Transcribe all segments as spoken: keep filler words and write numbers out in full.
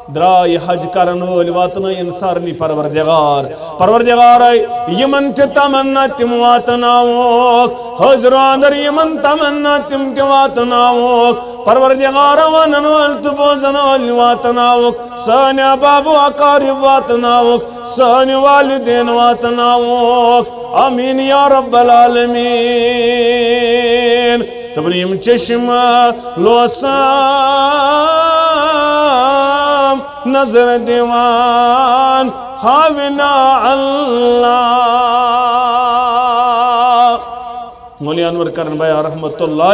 درٛاے حج کرن وٲلۍ، واتنٲیِن سارنٕے پروردگار۔ پروردگارے، یِمن تہِ تمنا تِم واتناووکھ، حٲضرو اندر یِمن تمنا تِم تہِ واتناووکھ۔ پروردگار، ونن وٲلۍ تہٕ بوزن وٲلۍ واتناووکھ، سٲنۍ احباب و اقارب واتناووکھ، سٲنۍ والدین واتناووکھ۔ آمین یا رب العالمین۔ دوٚپُن، یِم چشمہٕ لوسام نظر دِوان ہاونا اللہ۔ مولوی انور کرن بھائی رحمت اللہ۔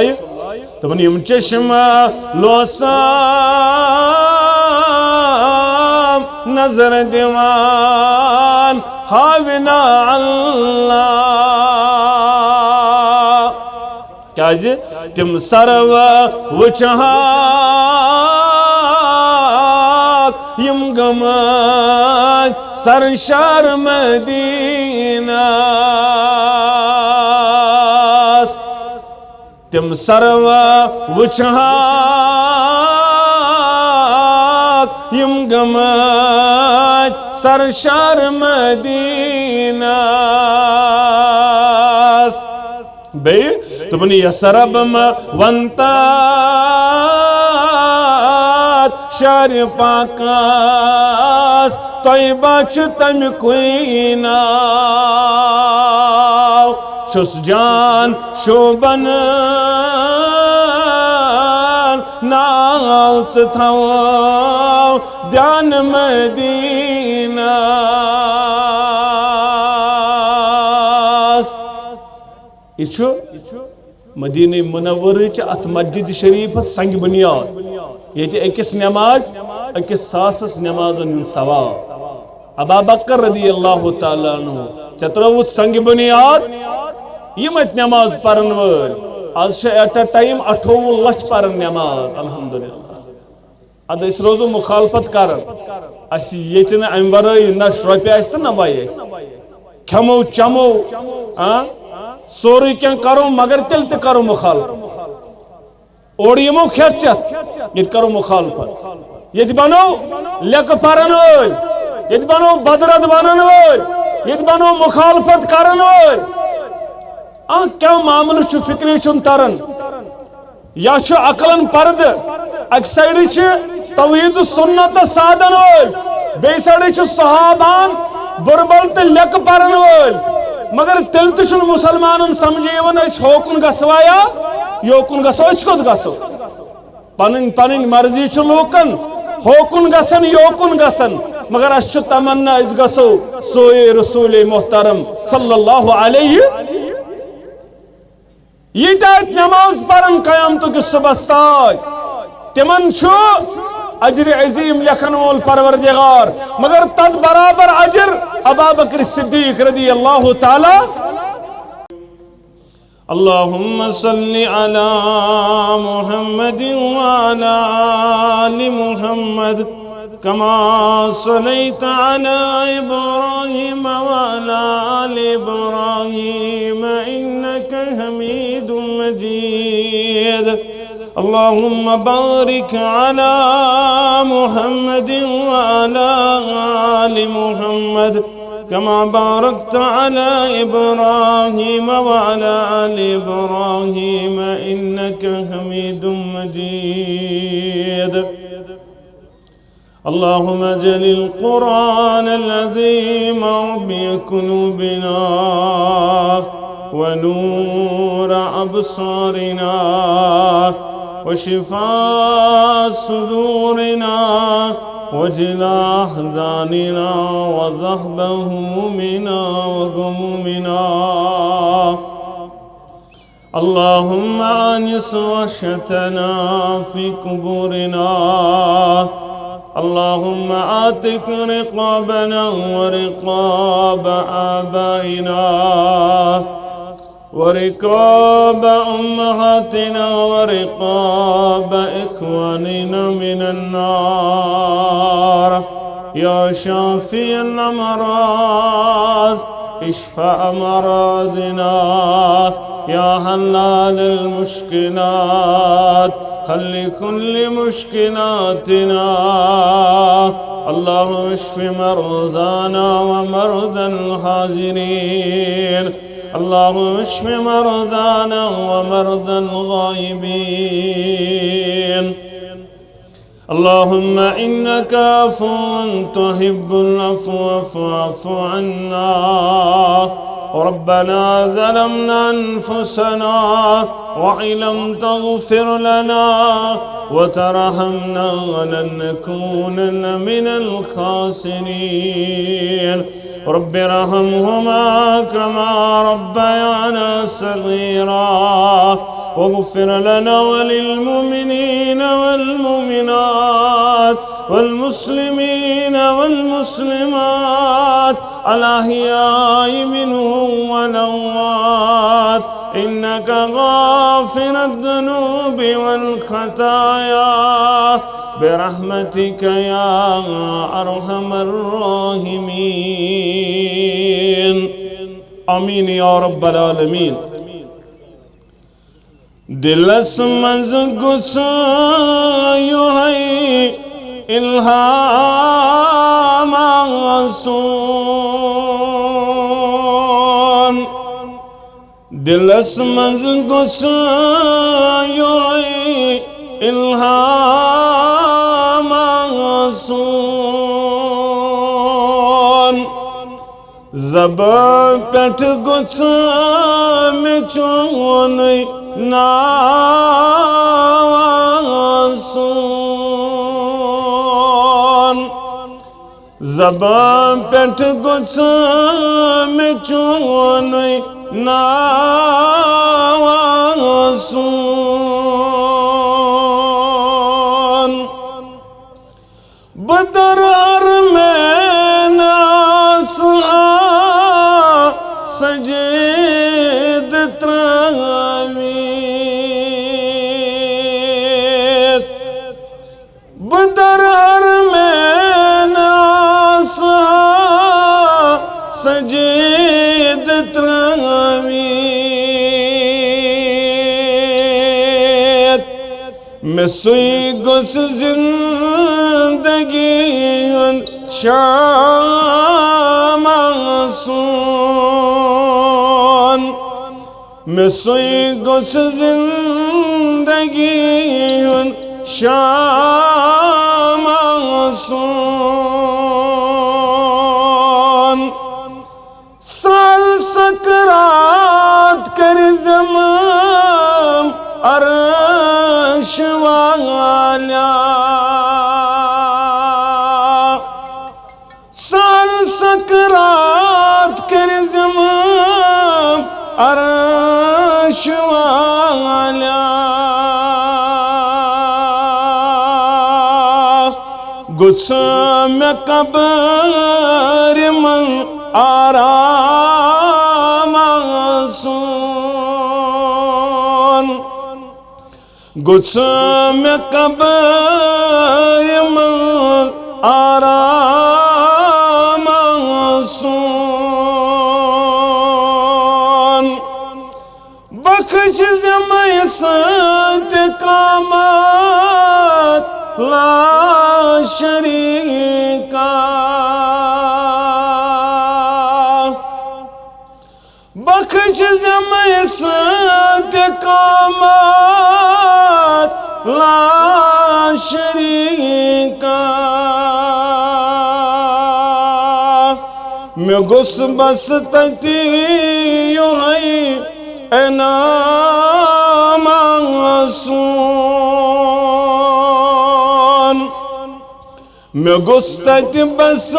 دوٚپُن، یِم چشمہٕ لوسام نظر دِوان ہاونا اللہ۔ کیازِ تِم سرو وٕچھہاکھ یِم گٔمٕتۍ سرشار مدینس۔ تِم سرو وٕچھہاکھ یِم گٔمٕتۍ سرشار مدینس۔ بیٚیہِ دوٚپُن، یَس رب مہ وَن تَتھ شہرِ پاکَس، طیبہ چھُ تَمیُکُے ناو۔ چھُس جان شوٗبَن ناو ژٕ تھاوو دیان مدینس۔ یہِ چھُ مدینہ منورٕچ اتھ مسجد شریفس سنگ بنیاد، ییٚتہِ أکِس نماز أکِس ساسس نمازن ہُنٛد ثواب۔ ابا بکر رضی اللہ تعالیٰ عنہ، ژےٚ ترٲوُتھ سنگ بنیاد، یِم اتہِ نماز پرن وٲلۍ، از چھِ at a time اَٹھووُہ لچھ پرن نماز، الحمدللہ۔ ادٕ أسۍ روزو مخالفت کران۔ اسہِ ییٚتہِ نہٕ امہِ ورٲے نہ رۄپیہِ آسہِ تہٕ نہ وۄنۍ آسہِ۔ کھٮ۪مو چٮ۪مو، آ، سورُے کینٛہہ کرو، مگر تیٚلہِ تہِ کرو مخالفت۔ اورٕ یِمو کھٮ۪تھ چٮ۪تھ، ییٚتہِ کرو مخالفت۔ ییٚتہِ بنو لیکہٕ پرن وٲلۍ، ییٚتہِ بنو بدرد ونن وٲلۍ، ییٚتہِ بنو مخالفت کرن وٲلۍ۔ آ، کیٛاہ معاملہٕ چھُ، فکرے چھُنہٕ تران۔ یا چھُ عقلن پردٕ، اکہِ سایڈٕ چھِ توحید سنت سادن وٲلۍ، بیٚیہِ سایڈٕ چھِ صحابہن بُربل تہٕ لیکہٕ پرن وٲلۍ۔ مگر تیٚلہِ تہِ چھُنہٕ مسلمانن سمجھے یِوان، أسۍ ہوکُن گژھوا یا یوکُن گژھو، أسۍ کوٚت گژھو؟ پنٕنۍ پنٕنۍ مرضی چھِ لوٗکن، ہوکُن گژھن، یوکُن گژھن، مگر اسہِ چھُ تمنا أسۍ گژھو سوے رسول محترم صلی اللہ علیہ۔ ییٖتیٛاہ اتہِ نماز پرن قیامتُک یُس صبحس تاج، تِمن چھُ اجر عظیم لیکھن وول پروردگار، مگر تتھ برابر اجر ابا بکر صدیق رضی اللہ تعالیٰ۔ اللهم صل على محمد وعلى آل محمد كما صليت على إبراهيم وعلى آل إبراهيم إنك حميد مجيد. اللهم بارك على محمد وعلى آل محمد كما باركت على إبراهيم وعلى آل إبراهيم إنك حميد مجيد. اللهم اجعل القرآن العظيم ربيع قلوبنا ونور أبصارنا وشفاء صدورنا وجلاء أحزاننا وذهب همومنا وغمومنا. اللهم آنس وحشتنا في قبورنا. اللهم اعتق رقابنا ورقاب آبائنا ورقاب أمهاتنا ورقاب إخواننا من النار. يا شافي الأمراض، اشف أمراضنا. يا حلال المشكلات، حل كل مشكلاتنا. اللهم اشف مرضانا ومرضى الحاضرين. اللهم اشف مرضانا ومرضى الغائبين. اللهم إنك عفو تحب العفو فاعف عنا. ربنا ظلمنا أنفسنا وإن لم تغفر لنا وترحمنا لنكونن من الخاسرين. رب ارحمهما كما ربيانا صغيرا. واغفر لنا وللمؤمنين والمؤمنات والمسلمين والمسلمات الأحياء منهم والأموات إنك غافر الذنوب والخطايا برحمتك يا أرحم الراحمين. آمين يا رب العالمين. دِلس منٛز گوٚژھ یِہوٚے الہام آسُن۔ دِلس منٛز گوٚژھ یِہوٚے الہام آسُن۔ زبان پٮ۪ٹھ گوٚژھ مےٚ چونُے ناو آسُن۔ زبان پٮ۪ٹھ گوٚژھ مےٚ چونُے ناو آسُن۔ بہٕ درٕ ہر مینس سجید ترٲوِتھ۔ بہٕ درٕ ہر مینس سجید ترٲوِتھ۔ مےٚ سُے گوٚژھ زندگی ہُنٛد شام آسُن۔ مےٚ سُے گوٚژھ زندگی ہُنٛد شام آسُن۔ سہل سکرات کٔرۍ زِمام عرش والیا۔ سہل سکرات کٔرۍ زِمام عرش والیا۔ گوٚژھ مےٚ قبرِ منٛز آرام آسُن۔ گوٚژھ مےٚ قبرِ منٛز آرام آسُن۔ بخش زِ مےٚ سۭتۍ قامت لا شریکا۔ بخش زِ مےٚ سۭتۍ قامت لا شریکا۔ مےٚ گوٚژھ بس تتی یِہوٚے انعام آسُن۔ مےٚ گوٚژھ تتہِ بس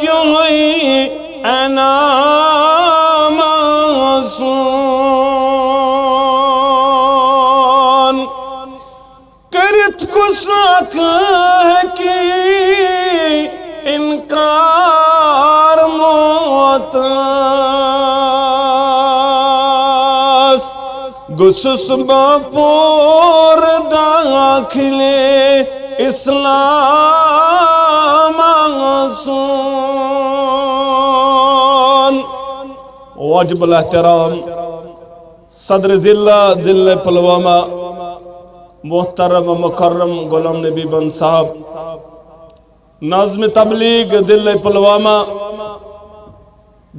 یِہوٚے انعام آسُن۔ کٔرِتھ کُس اکھ ہیٚکہِ انکار موتس؟ گوٚژھُس بہٕ پوٗرٕ دٲخلِ اسلام آسُن۔ واجب الاحترام صدر ضلع، ضلع پلوامہ، محترم و مکرم غلام نبی بند صاحب، ناظم تبلیغ ضلع پلوامہ،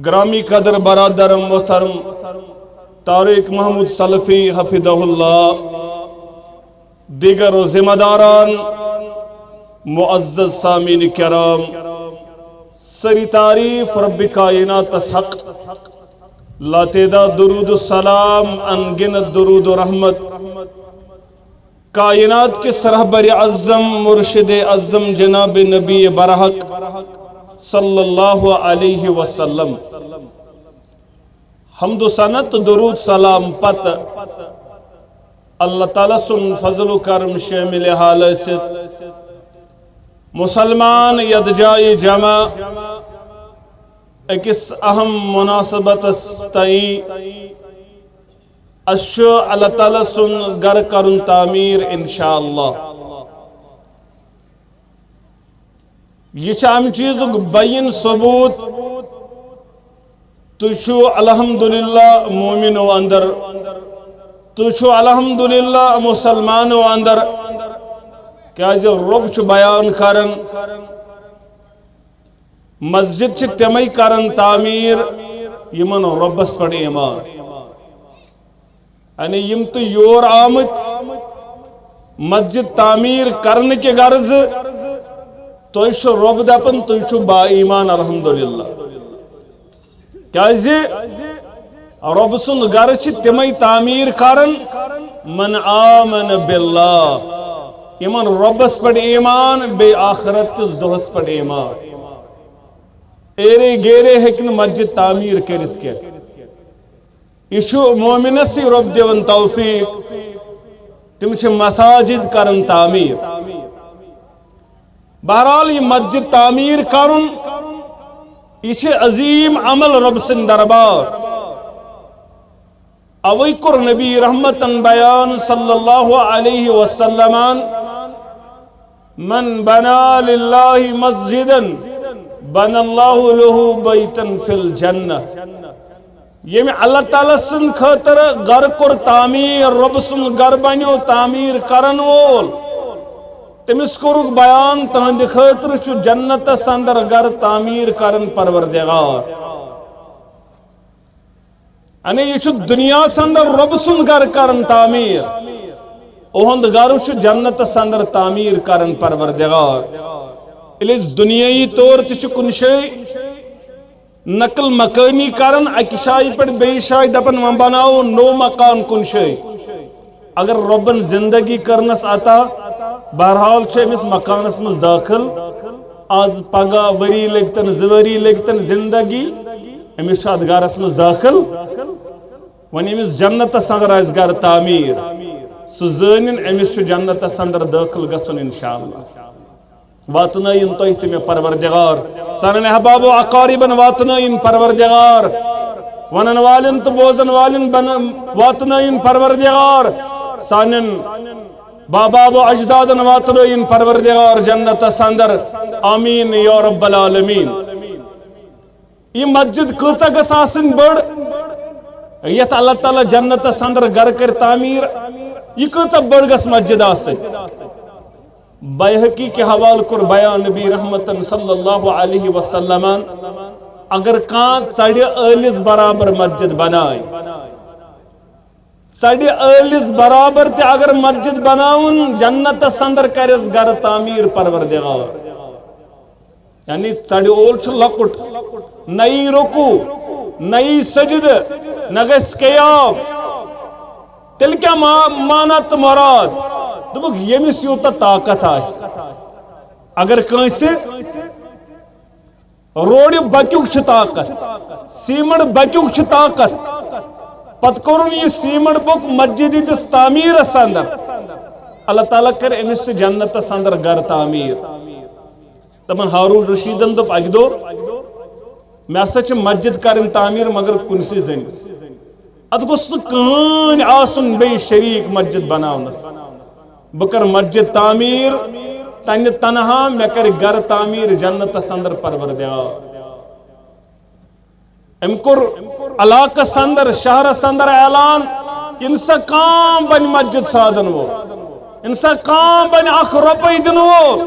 گرامی قدر برادر محترم طارق محمود سلفی حفظہ اللہ، دیگر ذمہ داران، معزز سامعین کرام، سری تعریف رب کائناتس حق، لاتعداد درود و سلام، ان گنت درود و رحمت کائنات کس رہبر اعظم، مرشد اعظم جناب نبی برحق صلی اللہ علیہ وسلم۔ حمد و ثنا تہٕ درود سلام پتہٕ اللہ تعالیٰ سُنٛد فضل و کرم شامل حال ٲسِتھ، مسلمان یتھ جایہِ جمع أکِس اہم مناسبتس تام۔ اسہِ چھُ اللہ تعالیٰ سُنٛد گرٕ کرُن تعمیٖر انشاءاللہ۔ یہِ چھُ امہِ چیٖزُک بین ثبوت، تُہۍ چھِو الحمدللہ مومنو اندر، تُہۍ چھِو الحمدللہ مسلمانو اندر، کیازِ رۄب چھُ بیان کران، مسجد چھِ تِمے کران تعمیٖر یِمن رۄبس پٮ۪ٹھ ایمان۔ یعنی یِم تُہۍ یور آمٕتۍ مسجد تعمیٖر کرنہٕ کہِ غرضہٕ، تُہۍ چھِو رۄب دپان، تُہۍ چھِو با ایمان الحمدللہ۔ کیازِ رۄب سُنٛد گرٕ چھِ تِمے تعمیٖر کران، من آمن باللہ، یِمن رۄبس پٮ۪ٹھ ایمان، بیٚیہِ آخرت کِس دۄہس پٮ۪ٹھ ایمان۔ ایرے گیرے ہیٚکہِ نہٕ مسجد تعمیٖر کٔرِتھ کینٛہہ۔ یہِ چھُ مومنس رۄب دِوان توفیق، تِم چھِ مساجد کران تعمیٖر۔ بہرحال، یہِ مسجد تعمیٖر کرُن، یہِ چھِ عظیٖم عمل رۄب سٕنٛدِ دربار۔ اوے کوٚر نبی رحمتن بیان صلی اللہ علیہ وسلمن، من بنا للہ مسجدا بنى الله له بيتا في الجنة۔ ییٚمہِ اللہ تعالیٰ سٕنٛدِ خٲطرٕ گرٕ کوٚر تعمیٖر، رۄب سُنٛد گرٕ بنیو تعمیٖر کرن وول، تٔمِس کوٚرُکھ بیان، تہنٛدِ خٲطرٕ چھُ جنتس اندر گرٕ تعمیٖر کرن پروردگار۔ یعنی، یہِ چھُ دُنیاہَس اندر رۄب سُنٛد گرٕ کران تعمیٖر۔ اُہُنٛد گرٕ چھُ جنتَس اندر تعمیٖر کران پروردگار۔ ییٚلہِ أسۍ دُنیٲیی طور تہِ چھِ کُنہِ جایہِ نقل مکٲنی کران، اَکہِ جایہِ پٮ۪ٹھ بیٚیہِ جایہِ دَپان، وۄنۍ بناوو نوٚو مکان کُنہِ جایہِ۔ اگر رۄبن زندگی کٔرنس عطا، بہرحال چھُ أمِس مکانس منٛز دٲخل۔ از پگاہ ؤری لٔگتن، زٕ ؤری لٔگتن زندگی، أمِس چھُ اتھ گرس منٛز دٲخل۔ وۄنۍ أمِس جنتس اندر آسہِ گرٕ تعمیٖر، سُہ زٲنِن أمِس چھُ جنتس اندر دٲخل گژھُن انشاءاللہ۔ واتنٲیِن تُہۍ تہِ مےٚ پروردگار۔ سانٮ۪ن احباب و اقاربن واتنٲیِن پروردگار۔ ونن والٮ۪ن تہٕ بوزن والٮ۪ن بن-، واتنٲیِن پروردگار۔ سانٮ۪ن بابا و اجدادن واتنٲیِن پروردگار جنتس اندر۔ آمین یا رب العالمین۔ یہِ مسجد کۭژاہ گٔژھ آسٕنۍ بٔڑ، یتھ اللہ تعالیٰ جنتس اندر گرٕ کرِ تعمیٖر؟ یہِ کۭژاہ بٔڑ گٔژھ مسجد آسٕنۍ؟ بیہقی کہِ حوالہٕ کوٚر بیان نبی رحمتن صلی اللہ علیہ وسلمن، اگر کانٛہہ ژرِ ٲلِس برابر مسجد بنایہِ، ژرِ ٲلِس برابر تہِ اگر مسجد بناوُن، جنتس اندر کرٮ۪س گرٕ تعمیٖر پروردگار۔ یعنی ژرِ اول چھُ لۄکُٹ، نہ یی رکوع، نہ یی سجدٕ، نہ گژھِ قیام۔ تیٚلہِ کیٛاہ ما-، معنی تہٕ مراد؟ دوٚپُکھ، ییٚمِس یوٗتاہ طاقت آسہِ۔ اگر کٲنٛسہِ روڈِ بَکیُک چھُ طاقت، سیٖمنٹ بَکیُک چھُ طاقت، پتہٕ کوٚرُن یہِ سیٖمنٹ بوٚک مسجد ہٕنٛدِس تعمیٖرس اندر، اللہ تعالیٰ کرِ أمِس تہِ جنتس اندر گرٕ تعمیٖر۔ دپان ہارون رشیدن دوٚپ اکہِ دۄہ، مےٚ ہسا چھِ مسجد کرٕنۍ تعمیٖر مگر کُنسٕے زٔنِس۔ اتھ گوٚژھ نہٕ کٕہٕنۍ آسُن بیٚیہِ شریٖک مسجد بناونس۔ بہٕ کرٕ مسجد تعمیٖر تنہِ تنہا، مےٚ کرِ گرٕ تعمیٖر جنتس اندر پروردگار۔ أمۍ کوٚر علاقس اندر، شہرس اندر اعلان، ییٚمہِ سا کانٛہہ بنہِ مسجد سادن وول، ییٚمہِ سا کانٛہہ بنہِ اکھ رۄپے دِنہٕ وول،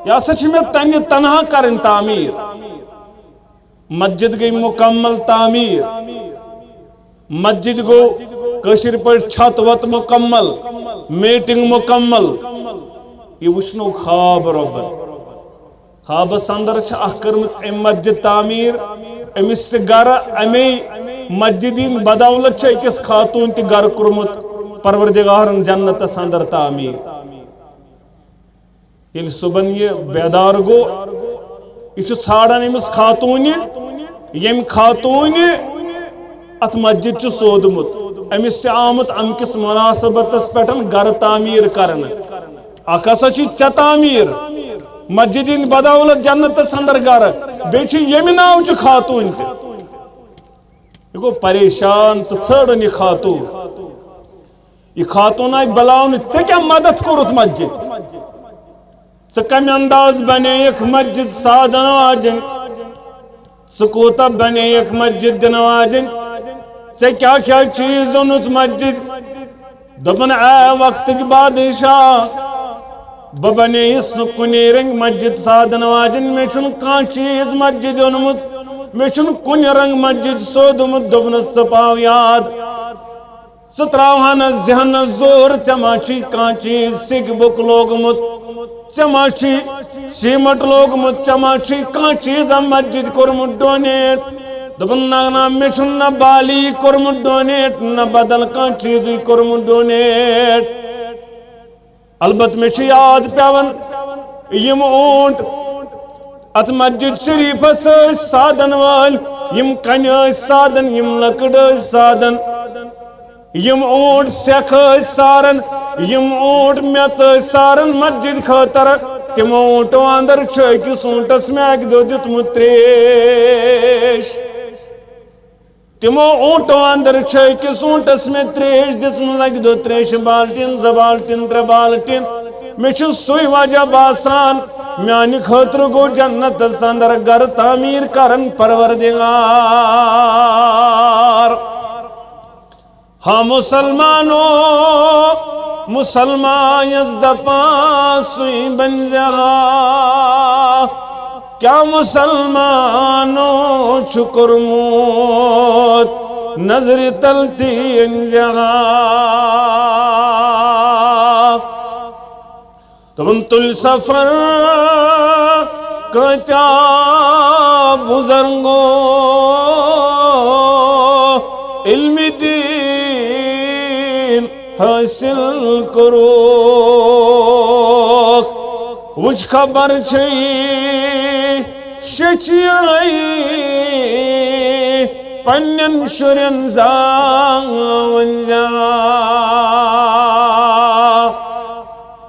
یہِ ہسا چھِ مےٚ تَنہِ تنہا کَرٕنۍ تعمیٖر۔ مسجد گٔے مُکمل تعمیٖر۔ مسجد گوٚو کٲشِر پٲٹھۍ چھت وت مُکمل، میٹنگ مُکمل۔ یہِ وٕچھنو خواب رۄبن۔ خوابس اندر چھِ اکھ کٔرمٕژ أمۍ مسجد تعمیٖر، أمِس تہِ گرٕ، اَمے مسجد ہِنٛدۍ بدولت چھُ أکِس خاتوٗن تہِ گرٕ کوٚرمُت پروردگارن جنتس اندر تعمیٖر۔ ییٚلہِ صُبحن یہِ بیدار گوٚو، یہِ چھُ ژھانڈان أمِس خاتوٗنہِ، ییٚمہِ خاتوٗنہِ اتھ مسجد چھُ سوٗدمُت، أمِس تہِ آمُت امہِ کِس مناسبتس پٮ۪ٹھ گرٕ تعمیٖر کرنہٕ۔ اکھ ہسا چھُے ژےٚ تعمیٖر، مسجد ہِنٛدۍ بدولت جنتس اندر گرٕ، بیٚیہِ چھُ ییٚمہِ ناوٕ چہِ خاتوٗنہِ تہِ۔ یہِ گوٚو پریشان تہٕ ژھٲرٕن یہِ خاتوٗن۔ یہِ خاتوٗن آیہِ بُلاونہٕ، "ژےٚ کیٛاہ مدد کوٚرُتھ مسجد؟ ژٕ کمہِ انداز بنییکھ مسجد سادن واجن؟ ژٕ کوٗتاہ بنییکھ مسجد دِنہٕ واجن؟ ژےٚ کیٛاہ کیٛاہ چیٖز اوٚنُتھ مسجد؟" دوٚپُن، "اے وقتٕکۍ بادشاہ، بہٕ بنییس نہٕ کُنے رنٛگۍ مسجد سادن واجن، مےٚ چھُنہٕ کانٛہہ چیٖز مسجد اوٚنمُت، مےٚ چھُنہٕ کُنہِ رنٛگۍ مسجد سوٗدمُت۔" دوٚپنس، "ژٕ پاو یاد، ژٕ تراوہا نہٕ ذہنس زور، ژےٚ ما چھُے کانٛہہ چیٖز سیٚکہِ بُک لوگمُت؟" ژےٚ ما چھُے سیمٹ لوگمُت، ژےٚ ما چھُے کانٛہہ چیٖز مسجد کوٚرمُت ڈونیٹ؟ دوٚپُن، "نہ، نہ، مےٚ چھُنہٕ نہ بالی کوٚرمُت ڈونیٹ، نہ بدل کانٛہہ چیٖزٕے کوٚرمُت ڈونیٹ۔ البتہٕ مےٚ چھُ یاد پٮ۪وان، یِم اوٗنٹ اتھ مسجد شریفس ٲسۍ سادن وٲلۍ، یِم کنہِ ٲسۍ سادن، یِم لکٕر ٲسۍ سادن۔" یِم اوٗنٹ سیٚکھ ٲسۍ ساران، یِم اوٗنٹ میٚژ ٲسۍ ساران مسجد خٲطرٕ، تِمو اوٗنٹو اندر چھُ أکِس اوٗنٹس مےٚ اکہِ دۄہ دیُتمُت تریش۔ تِمو اوٗنٹو اندر چھُ أکِس اوٗنٹس مےٚ تریش دِژمٕژ، اکہِ دۄہ تریشہِ بالٹیٖن، زٕ بالٹیٖن، ترٛےٚ بالٹیٖن۔ مےٚ چھُ سُے وجہ باسان، میانہِ خٲطرٕ گوٚو جنتس اندر گرٕ تعمیٖر کرن پروردگار۔ ہا مسلمانو، مسلمان یس دپان سُے بنزِ ہا۔ کیا مسلمانو چھُ کوٚرمُت نظرِ تل تہِ أنزِ ہا؟ دوٚپُن، تُلۍ سفر کۭتیٛاہ بُزرگو علمِ دیٖن حٲصِل کوٚرُکھ۔ وٕچھ خبر چھے شیٚچھِ پننٮ۪ن شُرٮ۪ن زاوٕنۍ زا۔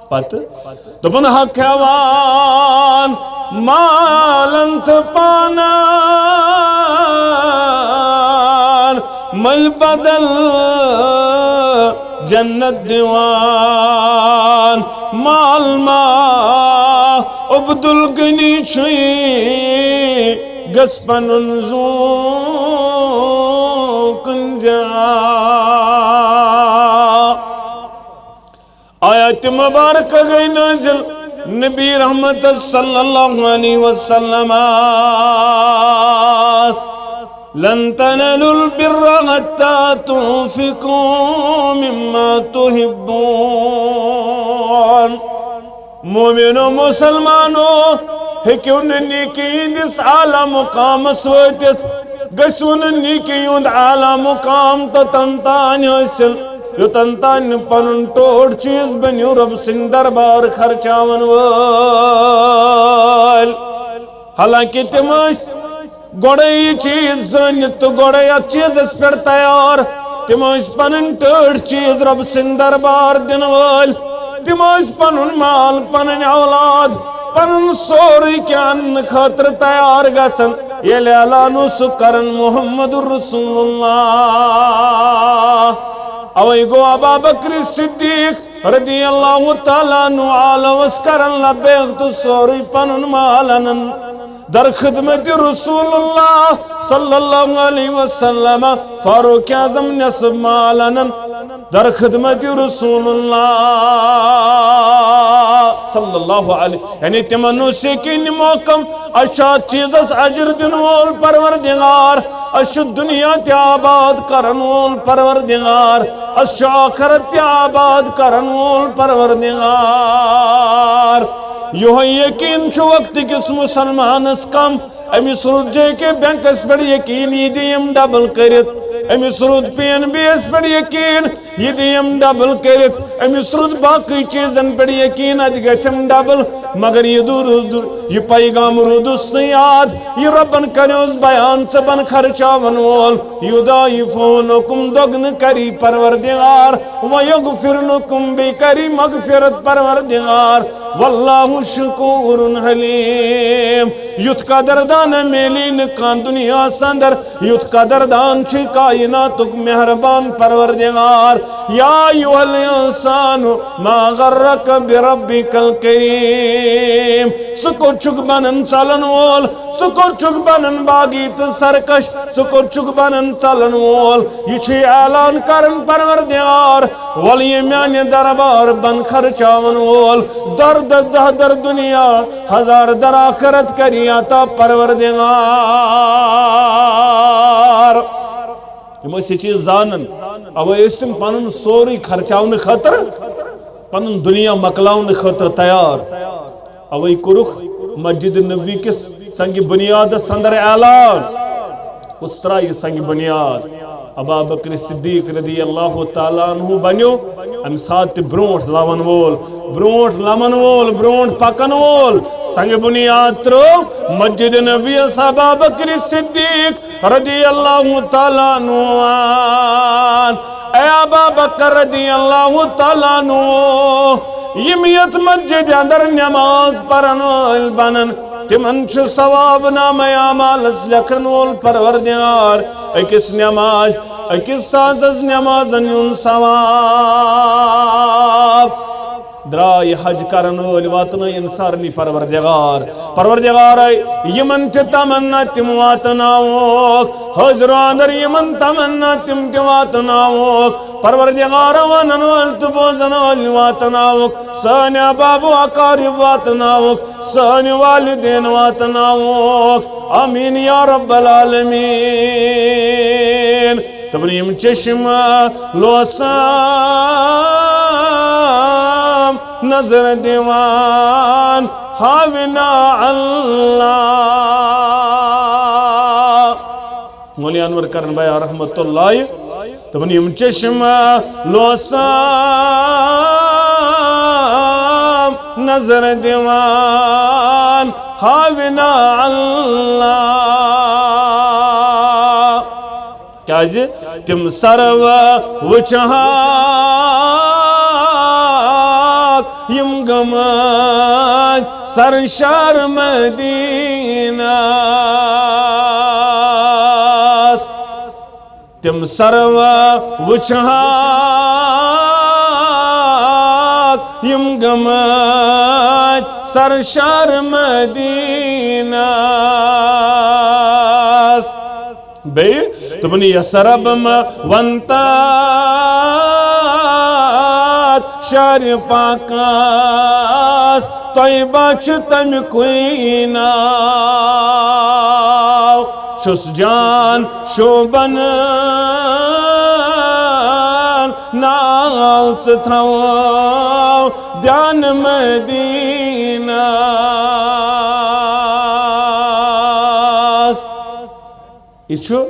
پتہٕ دوٚپُن، حق ہٮ۪وان مالن تہٕ پانن، مٔلۍ بدل جنت دِوان۔ مال ما عبدالغنی چھُے، گژھ پنُن زوٗن کُن زیان۔ آیاتِ مبارکہ گٔے نٲزِل نبی رحمت صلی اللہ علیہ وسلم۔ لن تنالوا البر حتى تنفقوا مما تحبون۔ مومنو، مسلمانو، ہیٚکِو نہٕ نیکی ہٕنٛدِس اعلیٰ مقامس وٲتِتھ، گٔژھِو نہٕ نیکی ہُنٛد اعلیٰ مقام توٚتن تانۍ حٲصِل، یوٚتن تانۍ نہٕ پنُن ٹوٹھ چیٖز بٔنِو رۄب سٕنٛدِ دربار خرچاون وٲلۍ۔ حالانکہ تِم ٲسۍ گۄڈے یہِ چیٖز زٲنِتھ تہٕ گۄڈے اتھ چیٖزس پٮ۪ٹھ تیار۔ تِم ٲسۍ پنٕنۍ ٹٲٹھۍ چیٖز رۄب سٕنٛدِ دربار دِنہٕ وٲلۍ۔ تِم ٲسۍ پنُن مال، پنٕنۍ اولاد، پنُن سورُے کینٛہہ اننہٕ خٲطرٕ تیار گژھان۔ ییٚلہِ اعلان اوس سُہ کران محمد رسول اللہ۔ اوے گوٚو ابابکر صدیق رضی اللہ تعالیٰ عنہ آلوس کران لبیک تہٕ سورُے پنُن مال انان در خدمت رسول اللہ صلی اللہ علیہ وسلم۔ فاروق اعظم نصف مال انان در خدمت رسول اللہ۔ صلی اللہ علیہ، یعنی تِمن اوس یقین محکم، اسہِ چھُ اتھ چیٖزس اجر دِنہٕ وول پروردگار، اسہِ چھُ دُنیا تہِ آباد کرن وول پروردگار، اسہِ چھُ آخرت تہِ آباد کرن وول پروردگار۔ یِہوٚے یقین چھُ وقتہٕ کِس مسلمانس کم۔ أمِس روٗد جے کے بینکس پٮ۪ٹھ یقین، یہِ دِیِم ڈبل کٔرِتھ۔ أمِس روٗد پی این بی یس پٮ۪ٹھ یقین، یہِ دِیِم ڈبل کٔرِتھ۔ أمِس روٗد باقٕے چیٖزن پٮ۪ٹھ یقین، اَتہِ گژھٮ۪م ڈبل۔ مگر یہِ دوٗر، یہِ پیغام روٗدُس نہٕ یاد، یہِ رۄبن کریوس بیان، ژٕ بن خرچاون وول۔ یُضاعف لکم، دۄگنہٕ کری پروردگار، ویغفر لکم، بیٚیہِ کری مغفرت پروردگار۔ واللہ شکور حلیم۔ یُتھ قدردانہ میلی نہٕ کانٛہہ دُنیاہس اندر، یُتھ قدردان چھُ کائناتُک مہربان پروردگار۔ یا ایھا الانسان ما غرک بربک الکریم۔ ژٕ کوٚت چھُکھ بنان ژلن وول؟ ژٕ کوٚت چھُکھ بنان باغی تہٕ سرکش؟ ژٕ کوٚت چھُکھ بنان ژلن وول؟ یہِ چھُ اعلان کران پروردگار، ولہٕ یہِ میانہِ دربار بن خرچاون وول۔ در در دہ در دنیا، ہزار در آخرت کری عطا پروردگار۔ یِم ٲسۍ یہِ چیٖز زانان، اوے ٲسۍ تِم پنُن سورُے خرچاونہٕ خٲطرٕ، پنُن دُنیا مۄکلاونہٕ خٲطرٕ تیار۔ اوے کوٚرُکھ مسجد نبوی کِس سنگ بنیادس اندر اعلان۔ کُس ترایہِ یہِ سنگ بنیاد؟ ابا بکر صدیق رضی اللہ تعالیٰ عنہ بنیو امہِ ساتہٕ تہِ برونٛٹھ لون وول، برونٛٹھ لمن وول، برونٛٹھ پکن وول۔ سنگ بنیاد ترٲو مسجد نبوی یس ابا بکر صدیق رضی اللہ تعالیٰ عنہ۔ اے ابا بکر رضی اللہ تعالیٰ عنہ، یِم یتھ مسجد اندر نماز پرن وٲلۍ بنن، تِمن چھُ ثواب نامہ اعمالس لیکھن وول پروردگار۔ أکِس نماز، أکِس سازس نمازن ہُنٛد ثواب۔ درٛاے حج کرن وٲلۍ، واتنٲے انصارنی پروردگار۔ پروردگارے، یِمن تہِ تمنا تِم واتناووکھ، حٲضرو اندر یِمن تمنا تِم تہِ واتناووکھ۔ پروردگار، ونن وٲلۍ تہٕ بوزن وٲلۍ واتناووکھ، سٲنۍ احباب و اقارب واتناووکھ، سٲنۍ والدین واتناووکھ۔ آمین یا رب العالمین۔ تہٕ یِم چشمہٕ لوسام نظر دِوان ہاونا اللہ۔ مولوی انور کرن بھائی رحمت اللہ، تِمن یِم چشمہٕ لوسام نظر دِوان ہاونا اللہ۔ کیازِ تِم سرو وٕچھہاکھ یِم گٔمٕتۍ سرشار مدینس۔ تِم سرو وٕچھہاکھ یِم گٔمٕتۍ سرشار مدینس۔ بیٚیہِ دوٚپُن، یَس رب مہ ونتا شارِ پاکس طیبہ چھُ تَمیُکُے ناو۔ چھُس جان شوبن ناو ژٕ تھاو دیان مدینس۔ یہِ چھُ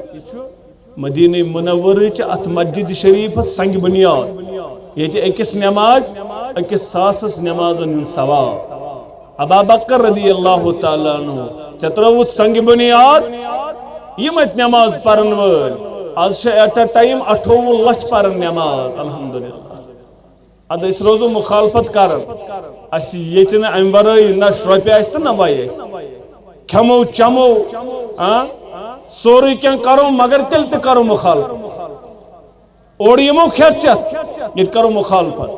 مدینہ منورٕچ اتھ مسجد شریفس سنگ بنیاد، ییٚتہِ أکِس نماز، أکِس ساسس نمازن ہُنٛد ثواب۔ ابا بکر رضی اللہ تعالیٰ عنہ، ژےٚ ترٲوُتھ سنگ بنیاد، یِم اتہِ نماز پرن وٲلۍ، از چھِ at a time اَٹھووُہ لچھ پران نماز، الحمدللہ۔ ادٕ أسۍ روزو مخالفت کران۔ اسہِ ییٚتہِ نہٕ امہِ ورٲے نہ رۄپیہِ آسہِ تہٕ نہ وۄنۍ آسہِ۔ کھٮ۪مو چٮ۪مو، آ، سورُے کینٛہہ کرو، مگر تیٚلہِ تہِ کرو مخالفت۔ اورٕ یِمو کھٮ۪تھ چٮ۪تھ، ییٚتہِ کرو مخالفت۔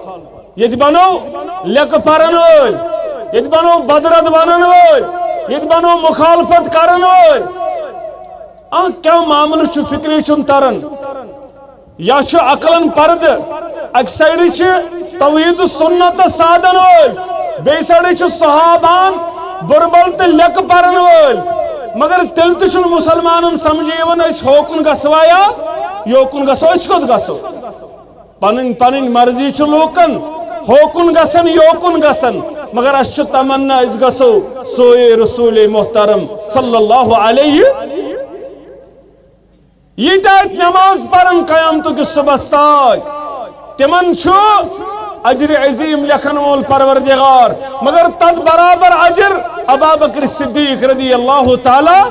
ییٚتہِ بنو لیکہٕ پرن وٲلۍ، ییٚتہِ بنو بدرد ونن وٲلۍ، ییٚتہِ بنو مخالفت کرن وٲلۍ۔ آ، کیٛاہ معاملہٕ چھُ، فکرے چھُنہٕ تران۔ یا چھُ عقلن پردٕ، اکہِ سایڈٕ چھِ توحید سنت سادن وٲلۍ، بیٚیہِ سایڈٕ چھُ صحابہن بُربل تہٕ لیٚکہٕ پرن وٲلۍ، مگر تیٚلہِ تہِ چھُنہٕ مُسلمانن سمجھ یِوان أسۍ ہوکُن گژھوا یا یوکُن گژھو، أسۍ کوٚت گژھو؟ پنٕنۍ پنٕنۍ مرضی چھِ لوٗکن، ہوکُن گژھن یوکُن گژھن، مگر اسہِ چھُ تمنا أسۍ گژھو سوے رسول محترم صلی اللہ علیہ۔ ییٖتیٛاہ اَتہِ نماز پرن قیامتُک یُس صبحس تاج، تِمن چھُ اجر عظیم لیکھن وول پروردگار، مگر تتھ برابر اجر ابابکر صدیق رضی اللہ تعالیٰ۔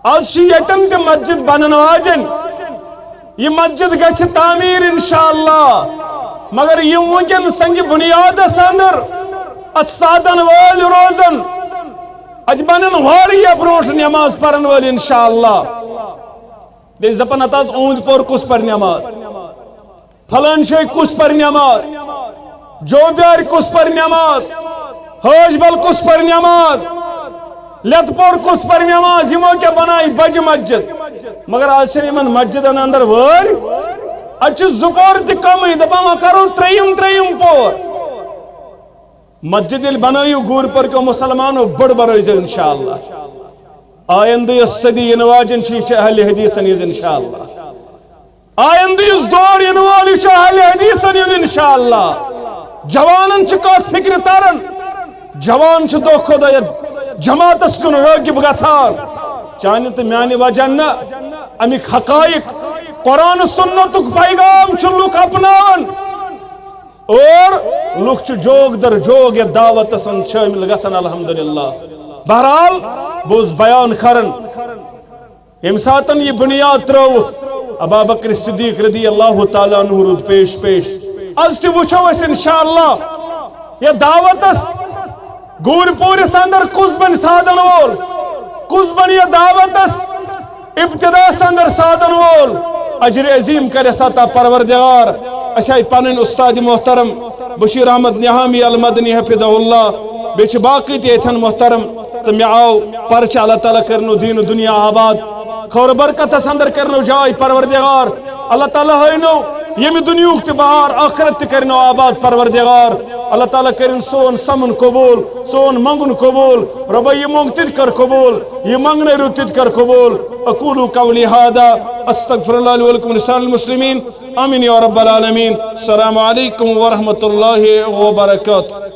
از چھِ ییٚتٮ۪ن تہِ مسجد بنن واجن، یہِ مسجد گژھِ تعمیٖر انشاءاللہ، مگر یِم وٕنکٮ۪ن سنگِ بنیادس اندر اتھ سادن وٲلۍ روزن، اتہِ بنن واریاہ برونٹھ نماز پرن وٲلۍ انشاءاللہ۔ بیٚیہِ دپان، اتھ آز اوٗنٛدۍ پور کُس پرِ نماز، فلٲنۍ جایہِ کُس پرِ نماز، جوبیارِ کُس پرِ نماز، حٲج بل کُس پرِ نماز، لٮ۪تہٕ پور کُس پرِ نماز، یِمو کیٛاہ بنایہِ بجہِ مسجد۔ مگر آز چھِنہٕ یِمن مسجدن اندر وٲرۍ، اتہِ چھِ زٕ پور تہِ کمٕے، دپان وۄنۍ کرو ترٛیٚیِم ترٛیٚیِم پور۔ مسجد ییٚلہِ بنٲیِو گوٗرۍ پورکیو مُسلمانو، بٔڑ بنٲیزیو انشاءاللہ۔ آیندٕ یۄس صدی یِنہٕ واجٮ۪ن چھِ، یہِ چھِ اہل حدیثن ہٕنٛز انشاءاللہ۔ آیندٕ یُس دور یِنہٕ وول، یہِ چھُ اہل حدیثن ہُنٛد انشاءاللہ۔ جوانن چھِ کتھ فکرِ تران، جوان چھِ دۄہ کھۄتہٕ دۄہ یتھ جماعتس کُن رٲغب گژھان۔ چانہِ تہٕ میانہِ وجہ نہ، امیِکۍ حقائق، قرآن سنتُک پیغام چھِ لُکھ اپناوان۔ اور لُکھ چھِ جوگ در جوگ یتھ دعوتس منٛز شٲمِل گژھان، الحمدللہ۔ بہرحال، بہٕ اوسُس بیان کران، ییٚمہِ ساتن یہِ بُنیاد ترٲوٕکھ، ابابکر صدیق رضی اللہ تعالیٰ عنہ روٗد پیش پیش۔ از تہِ وٕچھو أسۍ انشاءاللہ یتھ دعوتس گوٗرۍ پوٗرِس اندر کُس بنہِ سادن وول، کُس بنہِ یتھ دعوتس ابتداہس اندر سادن وول۔ اجر عظیم کرِ عطا پروردگار۔ اسہِ آیہِ پنٕنۍ استاد محترم بشیر احمد نہامی المدنی حفظہ اللہ، بیٚیہِ چھِ باقٕے تہِ ییٚتھٮ۪ن محترم، تہٕ مےٚ آو پرچہ۔ اللہ تعالیٰ کرنو دین و دنیا آباد، خور برکتس اندر کرنو جاے پروردگار۔ اللہ تعالیٰ ہٲینو ییٚمہِ دُنیاہُک تہِ بہار، ٲخرت تہِ کرنو آباد پروردگار۔ اللہ تعالیٰ کرن سون سمن قبول، سون منگن قبول۔ رۄبا، یہِ مۄنگ تہِ تہِ کر قبول، یہِ منگنے رُت تہِ تہِ کر قبول۔ اقول قولی هذا، استغفر الله لي ولكم ولسائر المسلمين۔ آمين يا رب العالمين۔ السلام عليكم ورحمة الله وبركاته۔